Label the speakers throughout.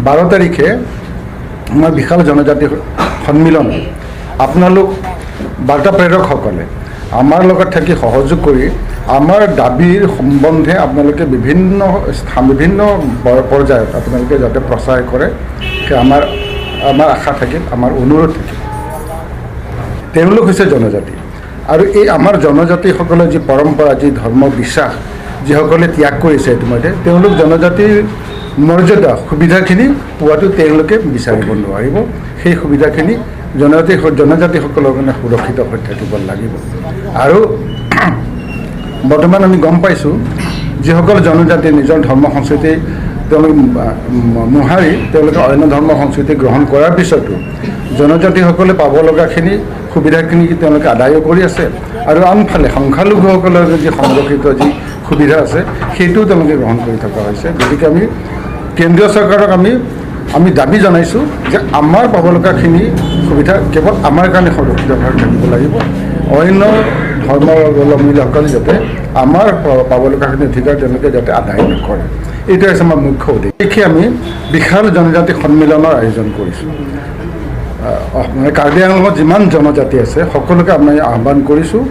Speaker 1: 12 তাৰিখে আমাৰ বিশাল জনজাতি সন্মিলন, আপোনালোক বাৰ্তা প্ৰেৰকসকলে আমাৰ লগত থাকি সহযোগ কৰি আমাৰ দাবীৰ সম্বন্ধে আপোনালোকে বিভিন্ন স্থান, বিভিন্ন পৰ্যায়ত আপোনালোকে যাতে প্ৰচাৰ কৰে, সেই আমাৰ আশা থাকিল, আমাৰ অনুৰোধ থাকিল। তেওঁলোক হৈছে জনজাতি আৰু এই আমাৰ জনজাতিসকলৰ যি পৰম্পৰা, যি ধৰ্ম বিশ্বাস, যিসকলে ত্যাগ কৰিছে ইতিমধ্যে, তেওঁলোক জনজাতিৰ মৰ্যাদা, সুবিধাখিনি পোৱাটো তেওঁলোকে বিচাৰিব নোৱাৰিব। সেই সুবিধাখিনি জনজাতিসকলৰ কাৰণে সুৰক্ষিত হৈ থাকিব লাগিব। আৰু বৰ্তমান আমি গম পাইছোঁ, যিসকল জনজাতি নিজৰ ধৰ্ম সংস্কৃতি তেওঁলোক মোহাৰি তেওঁলোকে অন্য ধৰ্ম সংস্কৃতি গ্ৰহণ কৰাৰ পিছতো জনজাতিসকলে পাব লগাখিনি সুবিধাখিনি তেওঁলোকে আদায়ো কৰি আছে আৰু আনফালে সংখ্যালঘুসকলৰ যি সংৰক্ষিত যি সুবিধা আছে, সেইটোও তেওঁলোকে গ্ৰহণ কৰি থকা হৈছে। গতিকে আমি কেন্দ্ৰীয় চৰকাৰক আমি দাবী জনাইছোঁ যে আমাৰ পাব লগাখিনি সুবিধা কেৱল আমাৰ কাৰণে সংৰক্ষিতভাৱে থাকিব লাগিব। অন্য ধৰ্মাৱলম্বীসকলে যাতে আমাৰ পাব লগাখিনি অধিকাৰ তেওঁলোকে যাতে আদায় নকৰে, এইটোৱে হৈছে আমাৰ মুখ্য উদ্দেশ্য। বিশেষকৈ আমি বিশাল জনজাতি সন্মিলনৰ আয়োজন কৰিছোঁ। মানে কাৰ্বি আংলঙত যিমান জনজাতি আছে, সকলোকে আমি আহ্বান কৰিছোঁ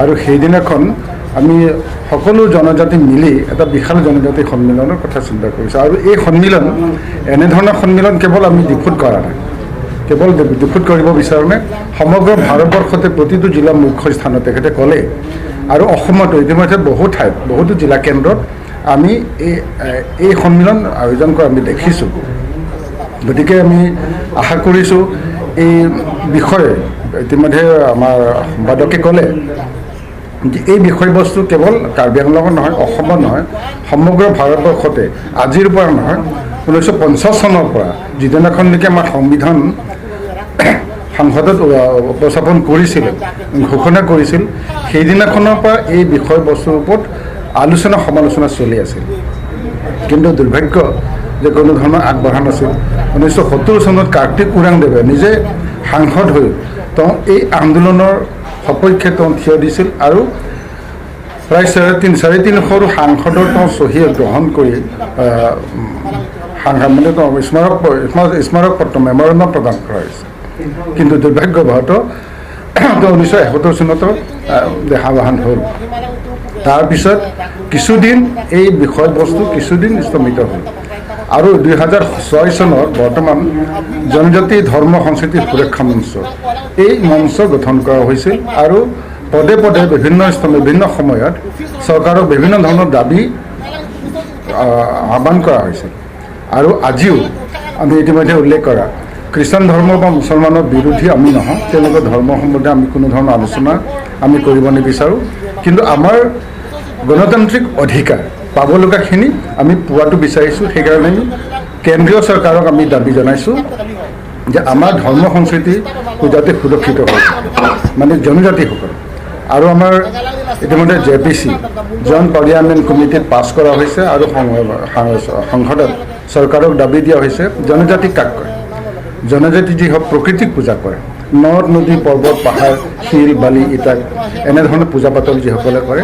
Speaker 1: আৰু সেইদিনাখন আমি সকলো জনজাতি মিলি এটা বিশাল জনজাতি সন্মিলনৰ কথা চিন্তা কৰিছোঁ। আৰু এই সন্মিলন, এনেধৰণৰ সন্মিলন কেৱল আমি ডিফুত কৰা নাই, কেৱল ডিফুত কৰিব বিচৰা নাই, সমগ্ৰ ভাৰতবৰ্ষতে প্ৰতিটো জিলা মুখ্য স্থানত তেখেতে ক'লে আৰু অসমতো ইতিমধ্যে বহু ঠাইত, বহুতো জিলা কেন্দ্ৰত আমি এই সন্মিলন আয়োজন কৰা আমি দেখিছোঁ। গতিকে আমি আশা কৰিছোঁ, এই বিষয়ে ইতিমধ্যে আমাৰ সম্পাদকে ক'লে যে এই বিষয়বস্তু কেৱল কাৰ্বি আংলঙত নহয়, অসমত নহয়, সমগ্ৰ ভাৰতবৰ্ষতে আজিৰ পৰা নহয়, 1950 চনৰ পৰা, যিদিনাখনলৈকে আমাৰ সংবিধান সংসদত উপস্থাপন কৰিছিল, ঘোষণা কৰিছিল, সেইদিনাখনৰ পৰা এই বিষয়বস্তুৰ ওপৰত আলোচনা সমালোচনা চলি আছিল। কিন্তু দুৰ্ভাগ্য যে কোনো ধৰণৰ আগবঢ়া নাছিল। 1970 চনত কাৰ্তিক ওৰাংদেৱে নিজে সাংসদ হৈ তেওঁ এই আন্দোলনৰ সপক্ষে তেওঁ থিয় দিছিল আৰু প্ৰায় 350ৰো সাংসদৰ তেওঁ চহী গ্ৰহণ কৰি সাংসদ মানে তেওঁ স্মাৰক পত্ৰ, মেমৰেণ্ডাম প্ৰদান কৰা হৈছে। কিন্তু দুৰ্ভাগ্যবশতঃ তেওঁ 1971 চনতো দেহাৱসান হ'ল। তাৰপিছত কিছুদিন এই বিষয়বস্তু কিছুদিন স্তমিত হ'ল আৰু 2006 চনত বৰ্তমান জনজাতি ধৰ্ম সংস্কৃতি সুৰক্ষা মঞ্চ, এই মঞ্চ গঠন কৰা হৈছিল আৰু পদে পদে বিভিন্ন স্থান, বিভিন্ন সময়ত চৰকাৰক বিভিন্ন ধৰণৰ দাবী আহ্বান কৰা হৈছিল। আৰু আজিও আমি ইতিমধ্যে উল্লেখ কৰা খ্ৰীষ্টান ধৰ্ম বা মুছলমানৰ বিৰোধী আমি নহওঁ। তেওঁলোকৰ ধৰ্ম সম্বন্ধে আমি কোনো ধৰণৰ আলোচনা আমি কৰিব নিবিচাৰোঁ। কিন্তু আমাৰ গণতান্ত্ৰিক অধিকাৰ পাব লগাখিনি আমি পোৱাটো বিচাৰিছোঁ। সেইকাৰণে আমি কেন্দ্ৰীয় চৰকাৰক আমি দাবী জনাইছোঁ যে আমাৰ ধৰ্ম সংস্কৃতি যাতে সুৰক্ষিত হয়, মানে জনজাতিসকল। আৰু আমাৰ ইতিমধ্যে জেপিচি, জইণ্ট পাৰ্লিয়ামেণ্ট কমিটিত পাছ কৰা হৈছে আৰু সংসদত চৰকাৰক দাবী দিয়া হৈছে। জনজাতি কাক কয়? জনজাতি যিসকল প্ৰকৃতিক পূজা কৰে, নদ নদী, পৰ্বত পাহাৰ, শিল বালি ইটাক, এনেধৰণৰ পূজা পাতল যিসকলে কৰে।